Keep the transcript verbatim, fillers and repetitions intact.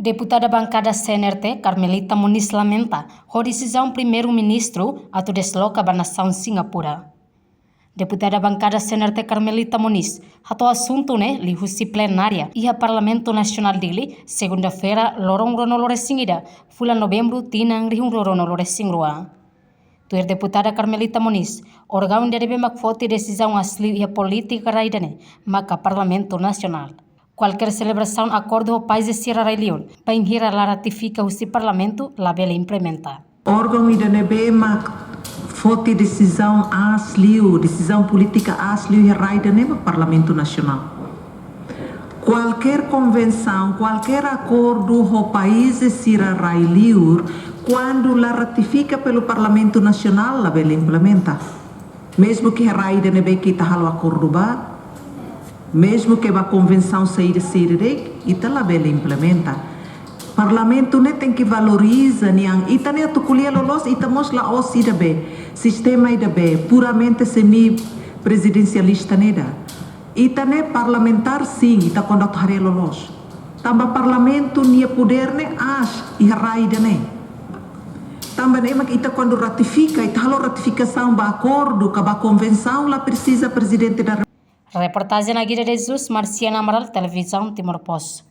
Deputada bankada C N R T, Carmelita Moniz, lamenta ho desizaun Primeiru-Ministru atu desloka ba nasaun Singapura. Deputada bankada C N R T, Carmelita Moniz, hato'o asuntu ne'e liuhusi plenária iha Parlamentu Nasionál Dili, segunda-feira, loron ruanulu-resin-ida, fulan Novembru, tinan rihun rua ruanulu-resin-rua. Tuir deputada Carmelita Moniz, órgaun ida ne'ebé mak foti desizaun aas liu iha polítika rai ida-ne'e maka Parlamentu Nasionál. Kualkér selebrasaun akordu ho países sira rai-li'ur, bainhira la ratifika husi Parlamentu, labele implementa. Órgaun ida ne'ebé mak foti desizaun aas liu, desizaun polítika aas liu iha rai ida-ne'e mak Parlamentu Nasionál. Kualkér konvensaun, kualkér akordu ho países sira rai-li'ur, kuandu la ratifika pelu Parlamentu Nasionál, labele implementa. Mezmu ke iha rai ida ne'ebé ke ita halo akordu ba, mezmu ke ba konvensaun saida-saida de'it, ita labele implementa. Parlamentu ne'e tenke valoriza nian, ita ne'e atu ko'alia loloos, ita mós la'ós ida be, sistema ida be, puramente semi-prezidensialista ne'e ida. Ita ne'e parlamentár sin, ita kuandu atu haree loloos. Tanba Parlamentu nia podér ne'e aas iha rai ida-ne'e. Tanba ne'e mak ita kuandu ratifika, ita halo ratifikasaun ba akordu ka ba konvensaun, la presiza Prezidente da Reportajen Agida de Jesus, Marciana Amaral, Televizaun Timor Post.